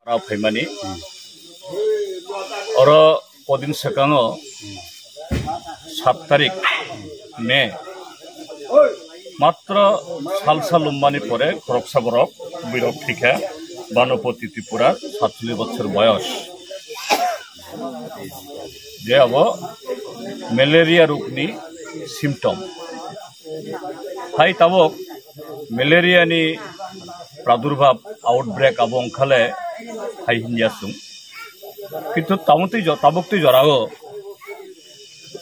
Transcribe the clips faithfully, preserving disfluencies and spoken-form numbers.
Aro phaimani. Oro kodin swkango sat tarik May. Matro salsa lummani pore khoroksa borok, birok thikha, Banopati Tripura, satchollish bochor boyos. Je abo malaria rokni symptom. Hai tabok malaria ni pradurbhav, outbreak abo wngkhale hai hinya sung. Kintu tabuk twi jo-, tabuk twi jorao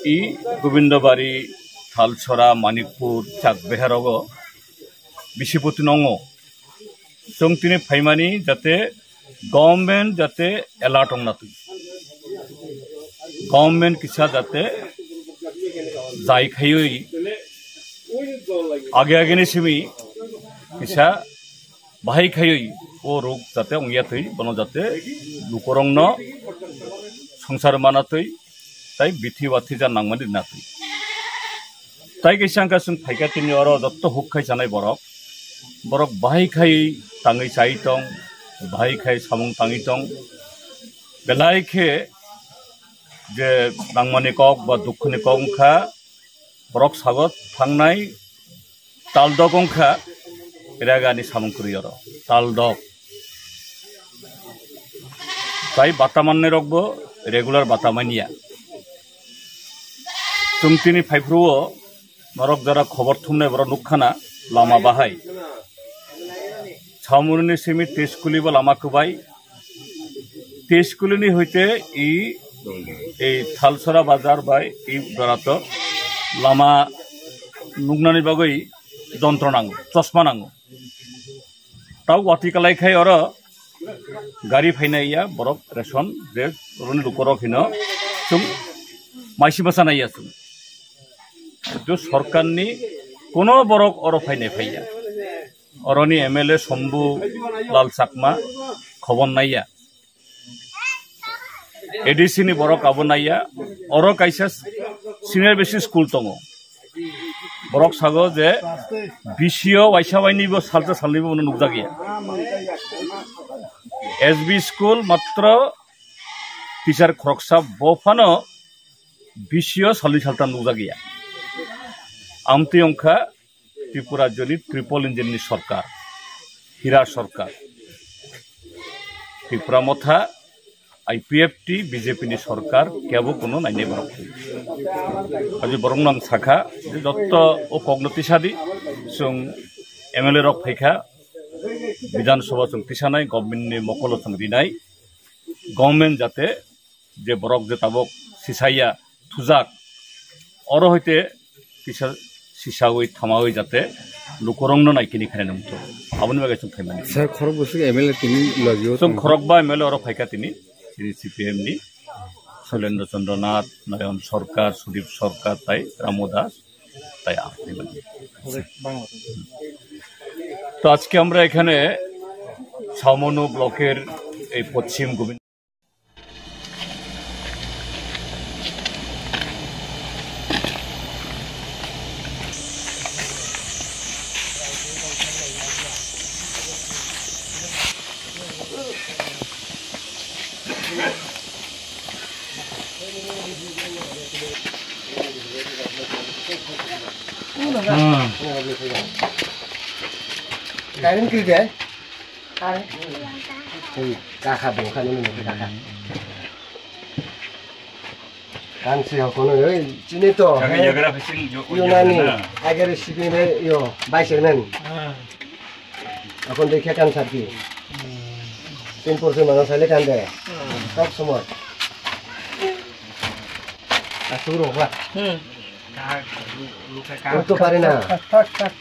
i Gobindabari, Thalsora, Manikpur, Chakbeha rogo bisi poti nongo. Chwng tini phaimani jate government jate alert ongna twi. Government kisa jate jai khaiwi age age ni simi kisa bahai khaiwi o rok jate ongya twi, bono jate lukorongno songsar mana twi, tai bithi wathi ja nangmani na twi. Tai kaisa wngkha chwng phaikha tini oro jotto huk khai chanai borok. Borok bahai khai tangwi chai tong, bahai khai samung tangwi tong. Belai khe je nangmani kok ba dukhoni kok wngkha, borok sago thangnai taldok wngkha, rega ni samung kwrwi oro. Taldok. Tai bata mannai rokbo regular bata manya. Chwng tini phaiphuru o norok jara khobor thumnai borok nukkhana lama bahai. Chamuruni simi Teskuli bo lama kwbai. Teskuli ni hoite i, ei Thalsora bazar bai i barato lama nuknani bagwi jontro nango, chosma nango. Tau wati kalai khai oro gari phainai ya borok ration je oroni lukorok hino chwng maisi bwsa nai ya chwng. Jo sorkarni kono borok oro phainai phaiya. Oroni M L A Sombu Lal Chakma khobor naiya. A D C ni borok abo naiya. Oro kaisa senior basic school tongo. Borok sago je B C O waisa waini bo salsa salni bo nukjakya. S B school matro teacher khoroksa bo phano B C O salni salta nukjakya. Amtwi wngkha Tripura joni triple engine ni sorkar, Hira sorkar, Tipra Motha, I P F T, B J P ni sorkar, kebo kuno nainai borok. Aji borok nang sakha, je jotto o kokno tisadi, chwng M L A rok phaikha, Bidhan Sabha chwng tisanai, government ni mokolo chwng rinai, government jate je borok je tabok sisaiya thujak, oro hoite kisa sisawi thamawi jate lukurongno naikini khaina nungthu. Aboni bagwi chwng phaimani. Sir, khorok bwswk M L A tini logio chwng tong- khorokba M L A oro phaikha tini, tini C P M ni Shailendra Chandra Nath, Nayan Sarkar, Sudip Sarkar, tai Ramu Das, tai ang phaimani. তো আজকে আমরা এখানে সামান্য ব্লকের এই পশ্চিম Govinda Current kiri deh. Kakha bongkha nini kakha. Kansi hokono oi chini to. Kami he? Yagra phishing yo. Yunani. Agar sibin re yo vice chairman. Akon dekhe kan sarki. Tin porse mano sale kan de. Top somot. Asuro ha. Hmm. Uto pare na. Tak, tak, tak.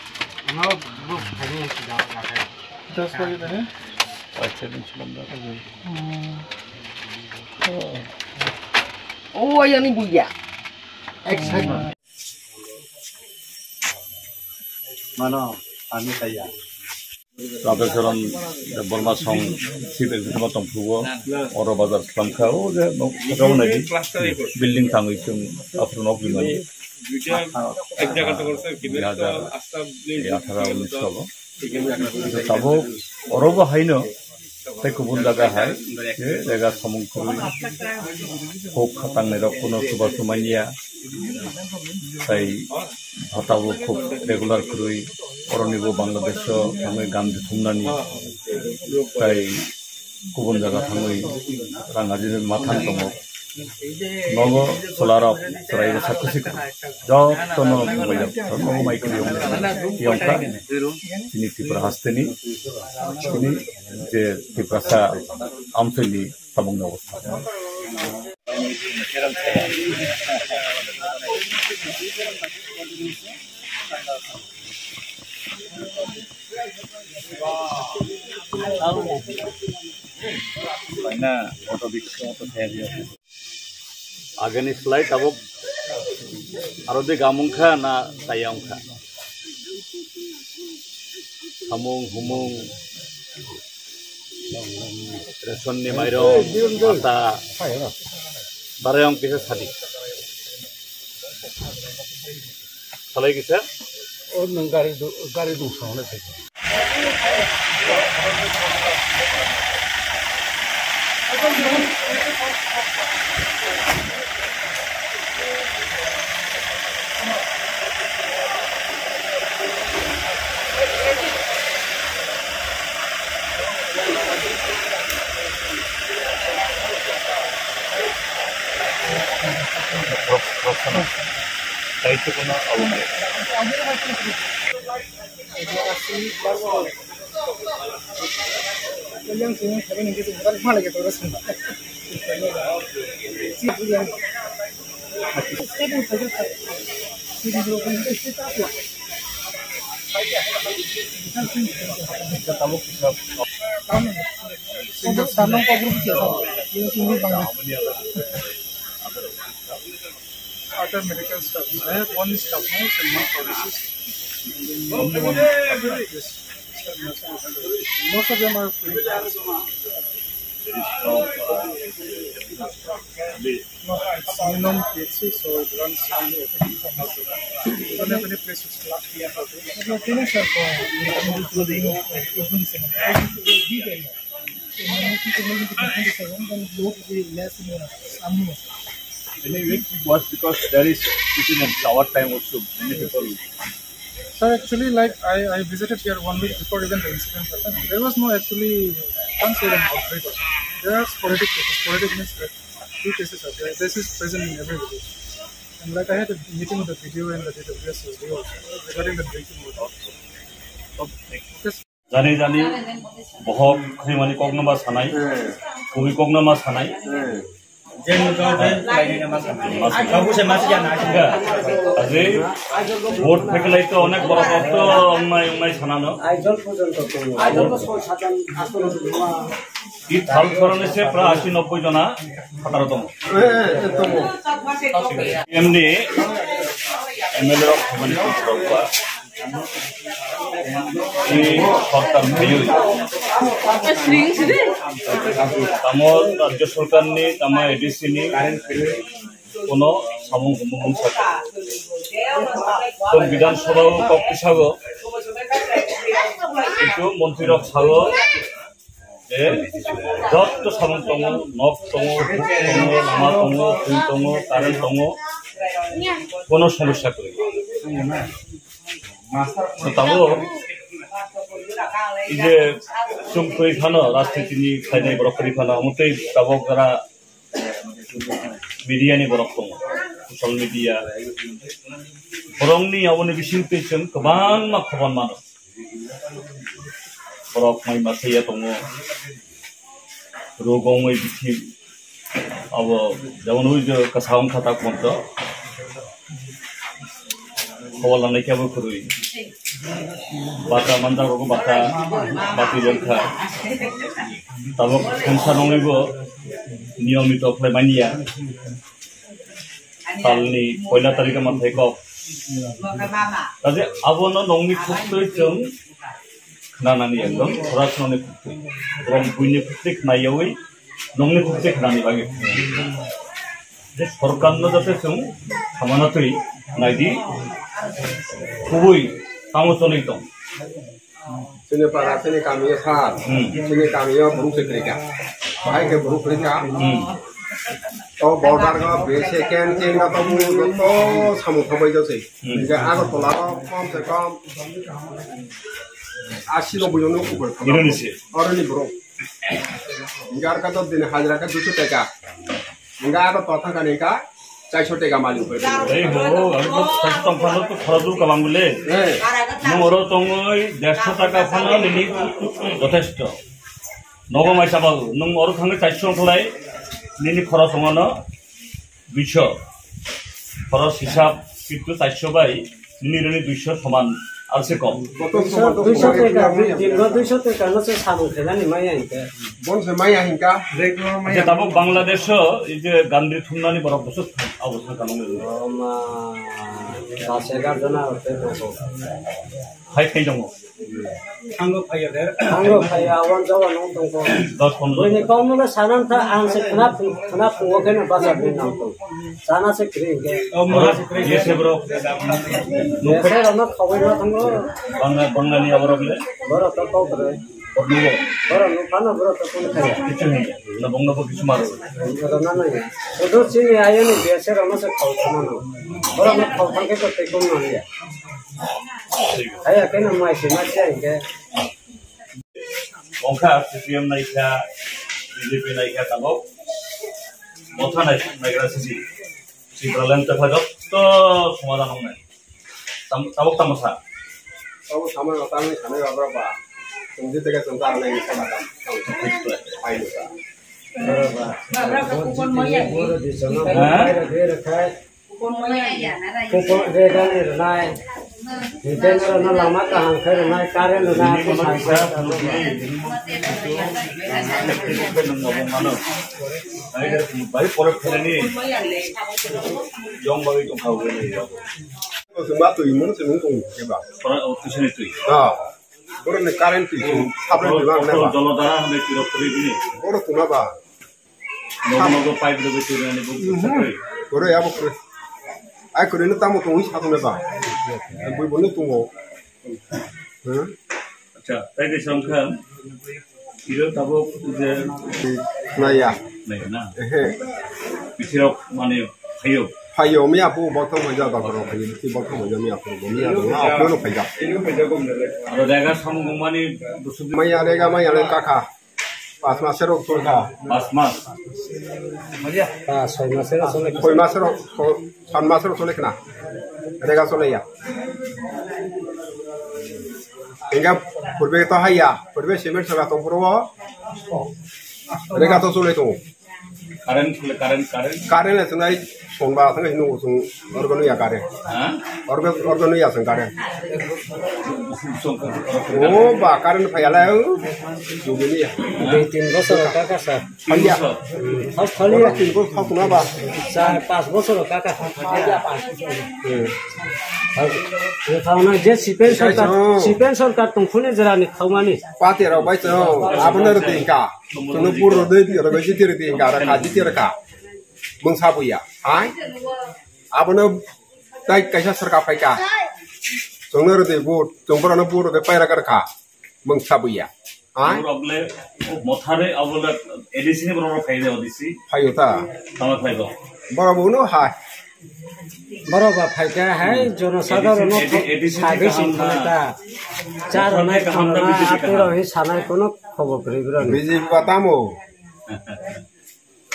No, no, kami yang sudah makan. Dos bagi tadi. Acha, din chulam da. Hmm. Oh, yang ini buya. Exact. Mano, kami saya. Radhacharan Debbarma song chief executive tongphugo, oro bazar khlamkha, o je no, hotel nai building tangwi chwng aphuru nok bimani. Dui hajar atharo unis salo. Tabuk oro bo haino Tei kubun jaga hai, je jaga samung kwrwi, kok khatangnai rok kuno chubachu manya, tai bhatabo khub regular kwrwi, oroni bo Bangladesh o thangwi gam thumnani, tai kubun jaga thangwi rang ajinani mathang tongo. Nogo chwlarok chwrairok sakhusi jotono mobile nogo mai kwrwi yongkha chini Tripura hasteni, chini je Tiprasa amchaini tabukni obostha. Ageni slai tabuk aro de gamung kha na tayang kha. Samung humung ration ni mairong ata barayong kisa sadi. Salai kisa. O nwng gari du-, gari dungsong le thai. Daitwkno abo khe. Other medical staff. I have one staff nurse and one pharmacist. And then only one, yes. Most of them are free. No, it's minimum P H C, so it runs only. Don't have any place which class. Anyway, it was because there is, it is in our time also, many people. Sir, actually, like, I, I visited here one week before even the incident happened. There was no actually, can't say an outbreak or something. There are sporadic cases. Sporadic means that few cases are there. This is present in every village. And like, I had a meeting with the B D O and the D W S S D O also regarding the drinking water. Yes. Jani jani bohok khaimani kokno ma sanai, kubui kokno ma sanai. Jeni jani jani khaimani ma sanai. Kabu se ma siya na. Ajay, vote phekalai to onek boro kok to ongnai ongnai sanano. Aijol porjonto tongo. Aijol to soi sat jon asto no tongo. I thal soroni se prai asi nobboi jona phataro tongo. M D, M L A rok khaimani kokno rok ba. Ni sorkar phaiwi. Tamo rajya sorkarni, tamo A D C ni kono samung humung sakha. Kon Bidhan Sabha o kok tisago. Itu montri rok sago. Je, jotto samung tongo, nok tongo, huk tongo, lama tongo, twi tongo, current tongo, kono somosya kwrwi. To tabuk, ei je chwng kwrwi phano, rajniti ni khlainai borok kwrwi phano, omo tei tabuk jara media ni borok tongo, social media. Borokni aboni bisingtwi chwng kwbangma khobor mano. Borok mai masa ya tongo. Rogo wngwi bithi. Abo jemon ui je kwsa wngkha ta konto. Khobor lanai khe abo kwrwi. Bata manjak rogo bata, bati longkha. Tabuk songsa nongwibo niyomito khlai manya. Salni poila tarikh ma thai kok. Kaje abono nongni khuktwi chwng khnanani ekdom khorasnoni khuktwi. Borom buini khuktwi khnayawi nongni khuktwi khnani bagwi. Je sorkarno jate chwng samana twi naidi kubui tamo choli tong. Chini para, chini kami o sar, Hmm. chini kami o borok se kwrwi kha. Bahai khe borok kwrwi kha. Hmm. To border go be second chain go to bu to samung thabai jose. Hmm. Hingke Agartala o kom se kom asi no bujo no kubur. Indonesia. Oroni borok. Hingke ar ka to dini hajra ka duiso taka. Hingke aro to thangkani ka chaiso teka mali upai. Ei ho, ang to saiso tongphano to khorok dul kamang bole. Eh. Nung oro tongoi derso taka phano nini jothesto. Nogo mai sabal, nung oro thangoi chaiso tongkhlai, nini khorok tongmano duiso. Khorok hisab kintu chaiso bai Nini rani duiso soman, alse kom. Duiso, duiso teka, dui, dingo duiso teka no se samung khenani maya hinka. Bon se maya hinka. Je tabuk Bangladesh o, ei je Gandhi thumnani borok bwswk thang, abo thang kanong ni. O ma, das egar jona hote tongko. Hai khai tongo. Thango phaiya der. Thango phaiya, awan jawa nong tongko. Das pondro. Buini kong no sanan tha, ang se khna phung, khna phungo khe no basa bini nang tong. Sana se kring ke. O ma se kring. Ye se bro. Ye se rama khawai ma thango. Bangla, Bangla ni aborok le. Boro to kok re. Borno. Boro no phano boro to kun kaya. Kichu ni. Na bongno bo kichu maro. Boro na na ya. Odo chini ayo ni ye se rama se khaw thana no. Boro no khaw thang ke to te kun na ya. Aya ke na mai se ma se ke. Wngkha C P M naikha, B J P naikha tabok. Motha nai, naigra sisi. Tipraland tepha jotto somadhan wngnai. Tam-, tabok tamo sa? Tabok tamo sa, tamo sa, tamo sa, ba. Tong jete ka tong ta nai sa ba. Ai sa. Ba, ba, ba, ba, kupon maya. Ha? Kupon rega ni rwnai, hingke no lama kaham khe rwnai, current rwnai, Bini mono kisa phunukdi, bini mono kisa phunukdi, bini mono kisa phunukdi, bini mono kisa phunukdi. Bai pore pheleni, jong bagwi tongkha ugwi ni. Twi ma twi mung se mung tong khe ba. Pora, o, kisini twi. Ha. Borok ni current twi se, supply twi ma nai ba. Jolodara hwnwi twi rok kwrwi bini. Borok tongma ba. Nogo nogo pipe rwgwi twi rwnani bo Mhm. Kwrwi. Kwrwi, abo kwrwi. Ai kwrwi no tamo tongwi sa tongna ba. Bui bo no tongo. Hmm? Acha, tai kaisa wngkha. Iro tabok je Naya. Naya na. Ehe. Bitirok mane phaio. Phaio, miya po bokthang phaija, doctor rok phaio, bokthang phaija, miya po, miya po, miya po no phaija. Aro rega samung mani busuk. Maya rega, maya rega kha. Pas mas rok tongkha. Pas mas. Ah, soi mas rok tongkha. Soi mas rok, so-, san mas rok tongkha na. Rega tongya. Enga purbe to haya, purbe cement sara tong puro. Rega to tongya to. Current, current, current. Current le tongya. Songba thang hino song organ ya kare. Ha? Organ, organ ya song kare. Song kare. O ba kare phai ala o. Dui tin bosor kaka sa. Phaliya. Hau phaliya. Tin bosor khakuna ba. Char pas bosor kaka. Hmm. Hau na je sipen sorkar, sipen sorkar tongphuni jerani khaumani. Pati rok bai to. Abona rwdi ka. Tono puro de di rwdi ka. Kaji ka. Mung sabuya. Hai? Abono tai kaisa sorkar phaika. Chwngno rwdi vote, chwng borokno vote rwdi paira karkha. Mung sabuya. Hai? Borok le mothare abo le A D C ni borok phai de A D C. Phaio ta. Tama phai do. Borok bono hai. Borok ba phaika hai jono sadharon no A D C ni sagwi kaham sing na. Phaika. Charo nai kaham na, kaham na B J P kaham. Atiro hi sanai kono khobor kwrwi bwrani. B J P ba tamo.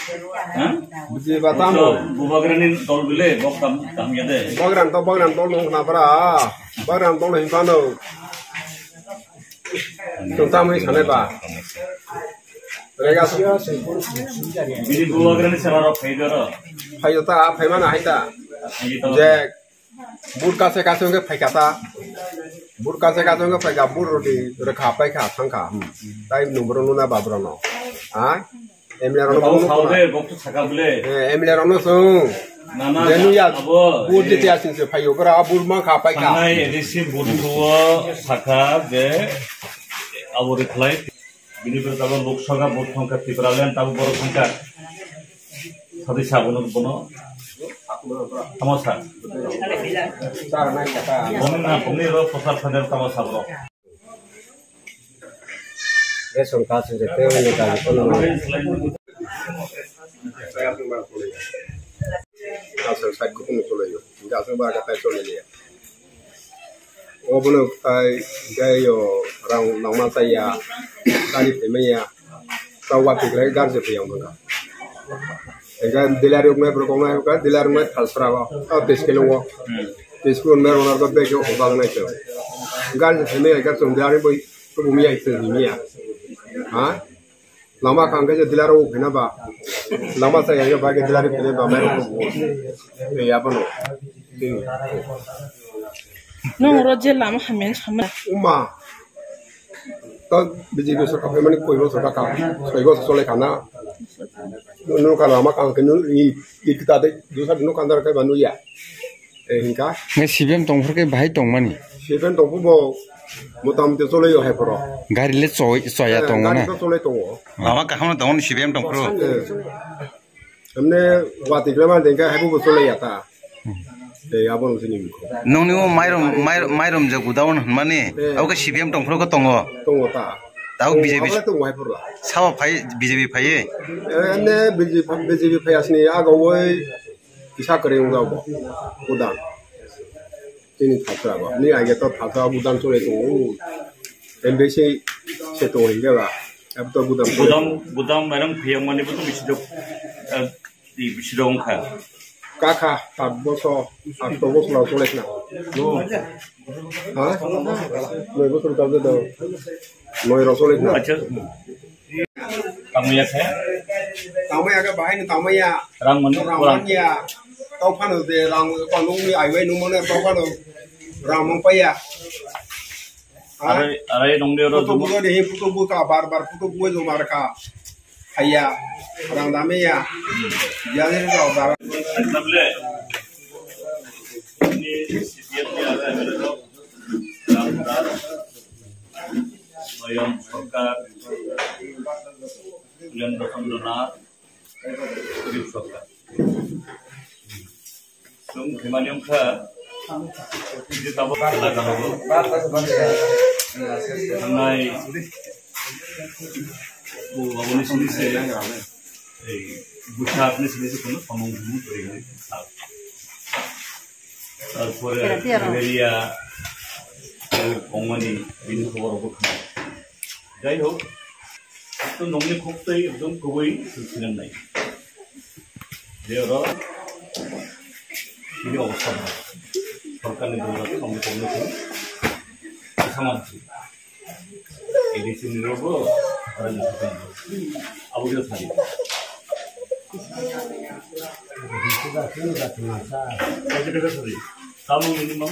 Ha? Buji ba tamo. Bubagrani dol bile, bok tam, tam ya de. Bagran to, bagran dol nung na bra. Bagran dol hin pano. Tung tam hin sane ba. Rega so. Bini bubagrani sara rok phai doro. Phai ta, phai mana hai ta. Phai ta. Je. Bur kase kase wngkhe phaikha ta. Bur kase kase wngkhe phaikha, bur rwdi rwkha paikha thangkha. Hmm. Tai nwng borok nuna ba borokno. Ha? M L A rokno Tamo borokno sao nuna. De, bok to saka bole. Eh, M L A rokno swng. Na, na, je nuya, abo, bur eh, jete asing se phaio, bora bur mankha paikha. Thangnai A D C buthu o saka je abo reply. Bini pore tabok Lok Sabha vote thangkha, Tipraland tabok borok thangkha. Sadi sa bono, bono. Tamo sa. Bono na, bono ro prochar khaner tamo sa borok. Ration card se jete wngya kami kono. Asal sai kutung chole yo. Asal ba ga tai chole liya. Obono tai jai yo rang nangma chaya. Kani pemaya. Tau wa tiklai gar je piyang banga. Ega dilar yok me brokong na yok dilar me thal sra wa. Tau tes kilo wa. Tes kilo me rona ko be jo ba nai to. Gar je pemaya gar tum dilar bo to bumi ai to bumi ya. Ha? Lama kang ke je dilar o phena ba. Lama sa ya ba ke dilar phena ba me ko. E ya bono. Nong ro je lama hamen sama. Uma. To B J P sorkar mani koi bosor ka ka. Koi bosor sole kana. Nong ka lama kang ke nu i kita de dusa nu kandar ka ba nu ya. Eh, hingka? Nge C P M tongphuru khe bahai tongmani? C P M tongphuru bo motamoti chole yo hai phoro. Gari le choi, choya Eh, tongo gari na? To chole tongo. Lama kaham no tongo ni C P M tongphuru. Eh. Emne wati grama dengka hai bo chole ya ta. Hmm. Eh, abo no sini mukho. Nongni o mairum, mair-, mairum je gudaun hwnmani, Eh. Abo khe C P M tongphuru khe tongo. Tongo ta. Tao Tongo, B J P abo le tongo hai phoro. Sawa phai, B J P phai. Eh, emne B J P, B J P phai asni aga woi. Kisa kwrwi wng jago bo. Budan. Chini thapsa bo. Ni aige to thapsa budan chole tongo. M B C se tongo hingke ba. Ab to budan chole. Budam, budam mairang phiyang mani bo to bisi dok, eh, di bisi dok wngkha. Kakha, tat boso, asto boso chole khna. No. Ha? Noi boso chole do. Noi ro chole khna. Acha. Tamo ya khe? Tamo ya khe bahai ni tamo ya. Rang mani Rang kurang. Mani ya. Tau phano de rang ko nung ni ai wai nung mane tau phano rang mang pa ya. Ha? Arai, arai nung de ro Putu jumo. Buto de putu buka bar bar putu buai lo mar ka. Haya. Rang dame ya. Ya ni ro bar. Table. Ni C P M ni arai mele ro. Rang dar. Noyam Sorkar, Kulendra Chandra Nath, Dilip Sorkar. Chwng thwimani wngkha, je tabuk elaka o thangnai, o aboni simi se, ei, bwsakni simi se kono samung hwnwi kwrwi hwnwi sa. Tarpore malaria, eh, ongmani bini khobor rok khna. Jai hok, to nongni khok tei ekdom kubui sinang nai. Je oro bini obostha ba. Sorkarni dongla samung kobno kho. Saman. A D C ni rogo, abo khe sari. Abo khe sari. Tamo minimum?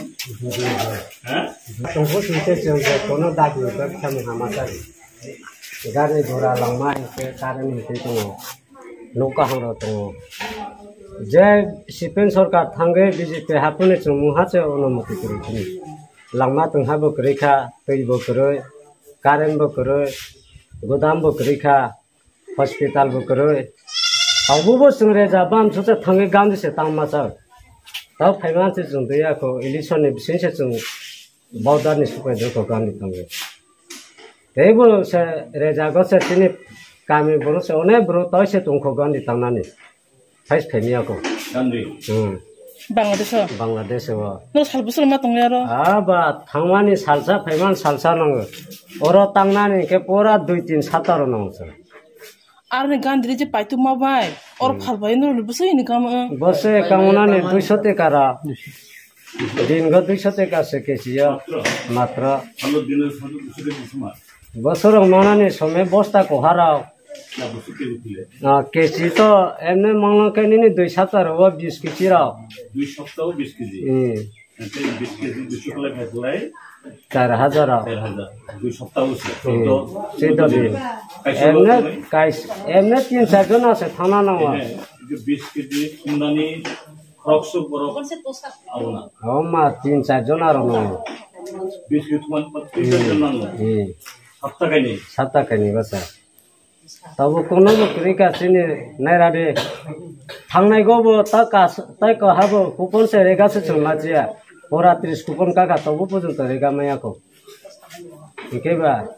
Ha? Tongkho singse chwng je kono dabi rwkha khe hamya sari. Gari gora langma hinkhe current hinkhe tongo. Nokha hangrok tongo. Je C P M sorkar thangwi B J P haphuni chwng mungha se onumoti kwrwi hwnwi. Langma tongha bo kwrwi kha, twi bo kwrwi, current bo kwrwi, godam bo kwrwi kha, hospital bo kwrwi. Abo bo chwng rejak bam susa thangwi Gandhi se tangma chak. Tao phaiman se chwng twi ako election ni bising se chwng border ni supai doko Gandhi tangwi. Tei bo se rejak o se chini kami borok se onek borok toi se tongkho Gandhi tangnani. Phai phaimya ko. Gandhi. Hmm. Bangladesh o? Bangladesh o. No sal bwswk ma tongya ro? Ah, ba, thangmani salsa, phaiman salsa nango. Oro tangnani khe pura dui tin sata ro nango sir. Arni Gandhi je paitu ma bai. Or Hmm. Phal bai no bwswk ni kam, eh. Bose kamunani duiso teka ra. Din go duiso teka se kesi ya. Matra. Alo dino sadu bwswk ni suma. Bosorok manani somoi bosta koharok. Na bwswk kesi khule. Ah, kesi to emne manglang khe nini dui sapta rok o bis kesi rok. Dui sapta o bis kesi. Hmm. Ente bis kesi dui sapta lai khaklai. Char hajar rok. Char hajar. Dui sapta o se. Hmm. Chordo, chordo din. Kaisa emne, lo kais-, emne tin char jon ase thana nango. Ene, bis kesi sumnani khorok sok borok abo na. O ma tin char jon aro nango. Bis kesi man tin char jon nango. Hmm. Sapta kaini. Sapta kaini basa. Tabo kono bo kwrwi ka chini naira de. Thangnai go bo ta kas-, tai ko habo kupon se rega se chwng ma chiya. Pora tris kupon kaka tobo porjonto rega maya ko. Hingke ba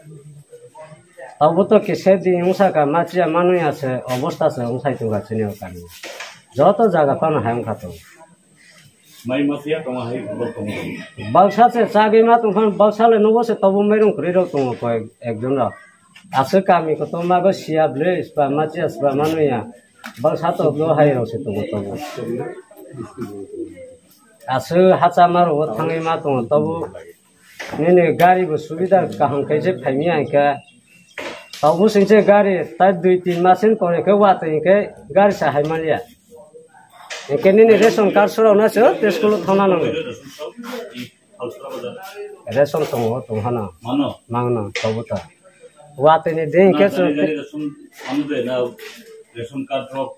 Abo to kisa di wngsa ka, machiya manwi ase, obosta se wngsai tongkha chini o kami. Joto jaga phano hai wngkha tongo. Mai machiya tongo hai, bo tongo. Baksa se chagwi ma tongkha, baksa le nugo se tobo mairung kwrwi rok tongo koi ekjon rok. Aswk kami kotorma go siya ble sba machiya sba manwi ya. Baksa to do hai rok se tongo tobo. Aswk hacha ma rok thangwi ma tongo tobo. Nini gari bo subida kaham khe se phaimya hwnkhe. Tabuk singse gari tai dui tin mas ni pore khe watwi hwnkhe gari sa hai manya. Hwnkhe nini ration card swrwkna se tei school o thangna nango. Ration tongo, tong hano. Mano? Mangno, tabuk ta. Watwi ni din khe. Ration, ration card rok.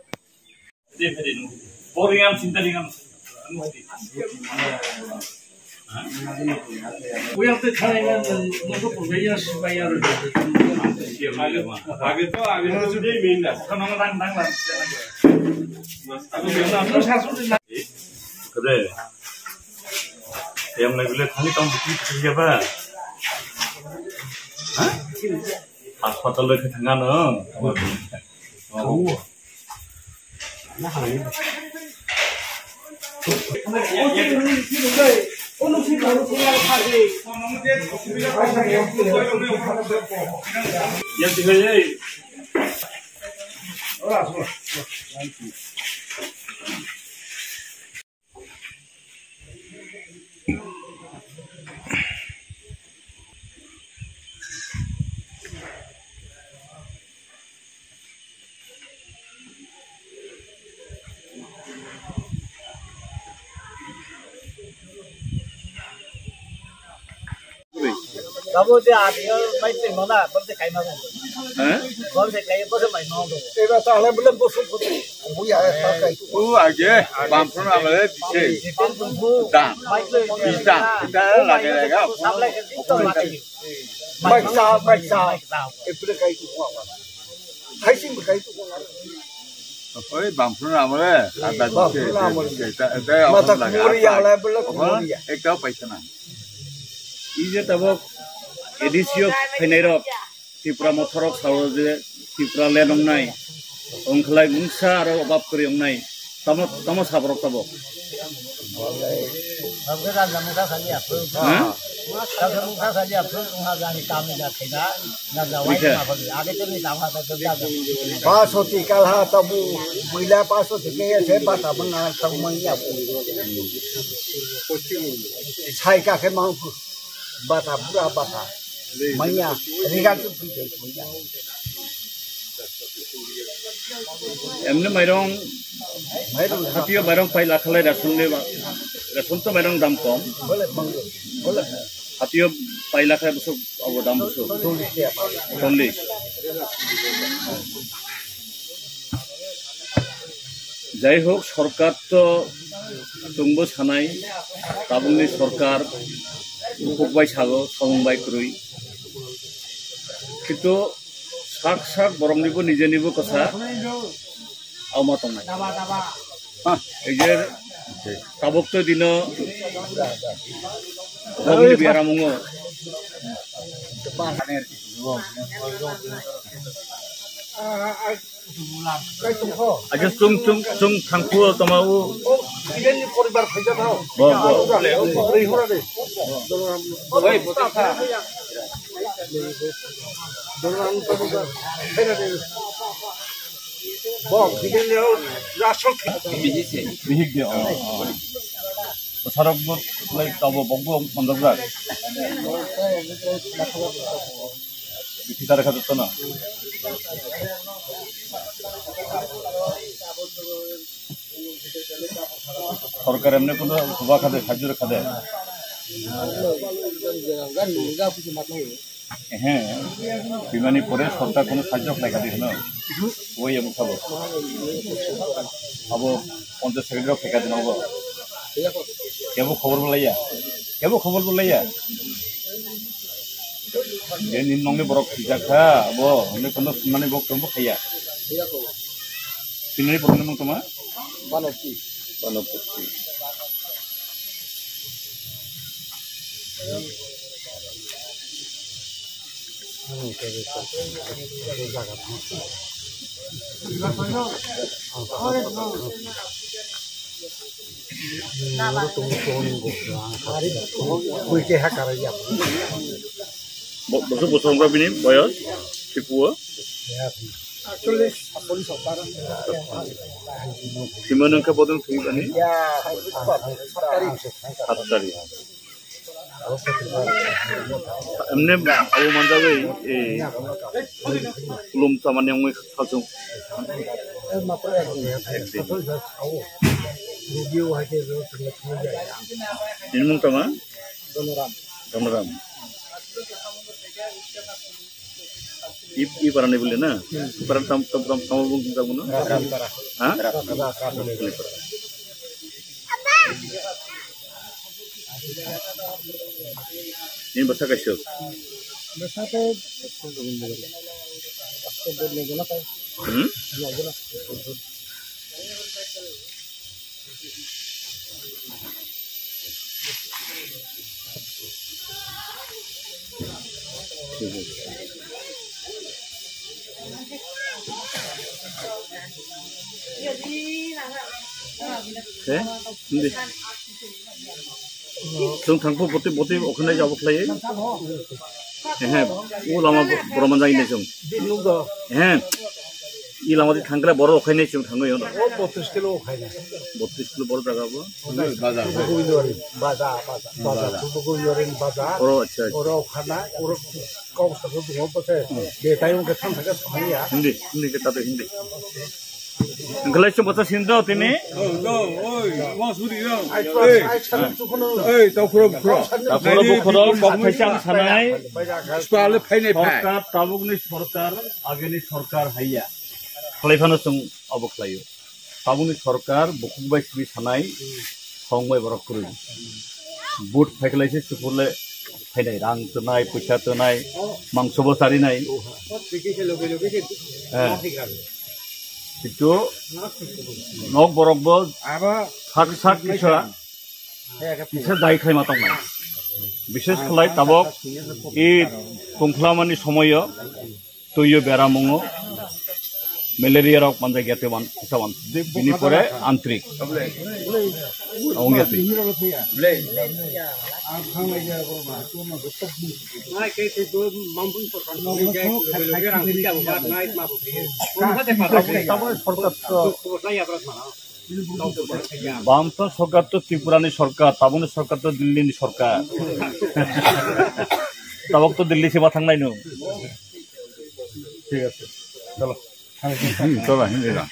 Kore, yang lagi lihat kami tahun itu kerja apa? Hah? Hospital lagi tengah no. Oh. Tabo je adio mai twi mona, bor je kaima. Hah? Bor je kai, bor je mai no. Eba ta ale bole bosu bosu. Buya ta kai. U age, bamphun amale dise. Dam. Bisa, kita lage lage. Baisa, baisa. Epre kai tu ko. Hai sing kai tu ko. Oi, bamphun amale, ada dise. Mata kumuri ya, ala bela kumuri ya. Ekta paisa na. Ije tabok A D C o phainai rok, Tripura mothorok sao je Tripura le nongnai, ongkhlai mungsa aro obab kwrwi wngnai, tamo, tamo saborok tabok. Ha? Bikha. Pasoti kalha tabu buila pasoti kaya se bata bana tangmanya. Sai ka khe mangphu. Bata, bura bata. Manya, riga tu pui jai pui ya. Emne mairong, mairong hatio mairong pai lakhalai ration le ba, ration to mairong dam kom. Bole banglo, bole. Hatio pai lakhalai busuk abo dam busuk. Cholish. Jai hok, sorkar to chwngbo sanai, tabukni sorkar bukhuk bai sago, samung bai kwrwi. Kintu sak sak boroknibo nijenibo kwsa auma tongnai. Ha, ei je tabuk to dino bongni biaram wngo. Aja chung chung chung thangphu toma u. Bo, bo. Bihik de, oh, oh. Bosarok bo lai tabo bokbo mondok jak. Bisi tare kha jotto no. Sorkar emni kono chuba khade, sajjur khade. Ehe, bimani pore sorkar kono sajjo khlai khade hino. Oi emo sabo. Abo ponchash secretary rok khaikha dino bo. Kebo khobor bo laiya. Kebo khobor bo laiya. Je nini nongni borok khijak kha, abo hwnwi kono swngnani bo kwrwngbo khaiya. Tini borokni mung tongma? Banopti. Banopti. Bo-, bosor bosor wngkha bini boyos, sipuo. Sima nungkha bodol thwi bani. Sat tarikh. Emne abo manjagwi, eh, khulum chamani wngwi khasung. Ekdin. Nini mung tama? Donoram. Donoram. I, i parani bole na? I parani tam, tam, tam, tam bung tam na? Ram para. Ha? Ram para. Ini bahasa kasih. Bahasa apa? Hmm? Eh? Hindi. Chwng thangkhu bwtwi bwtwi okhwnai jabo khlaiwi. Ehe, o lama bo-, borok manjak nai chwng. Ehe, i lama di thangkhle borok okhainai chwng thangwi ono. O botris kilo okhainai. Botris kilo borok jaga bo. Baza. Baza, baza, baza. Baza. Oro, acha, acha. Oro okhana, oro kok sa ko dungo bose. Betai wngkhe thang thang khe samani ya. Hindi, hindi khe tato hindi. Wngkhalai chwng bwsa sindro tini. Ei, ei, takhuro bukhuro. Takhuro bukhuro, kok thaisa ang sanai. Sipale phainai phai. Sorkar, tabukni sorkar, ageni sorkar haiya. Khlai phano chwng obo khlaio. Tabukni sorkar bukhuk bai simi sanai, song bai borok kwrwi. Vote phaikhlai se suphurle phainai, rang twnai, puisa twnai, mangso bo charinai. Eh. Kintu nok borok bo sak sak kisa, kisa dai khlai ma tongnai. Bishes khlai tabok i tongphlamani somoyo twiyo beramungo malaria rok manjak ya tei wan kisa wan bini pore antrik. Awng ya twi. Tabuk sorkar to Bamfront sorkar to Tripura ni sorkar, tabukni sorkar to Delhi ni sorkar. Tabuk to Delhi se ma thangnai no. Thik ase. Chalo. Hmm, chalo, hindi na.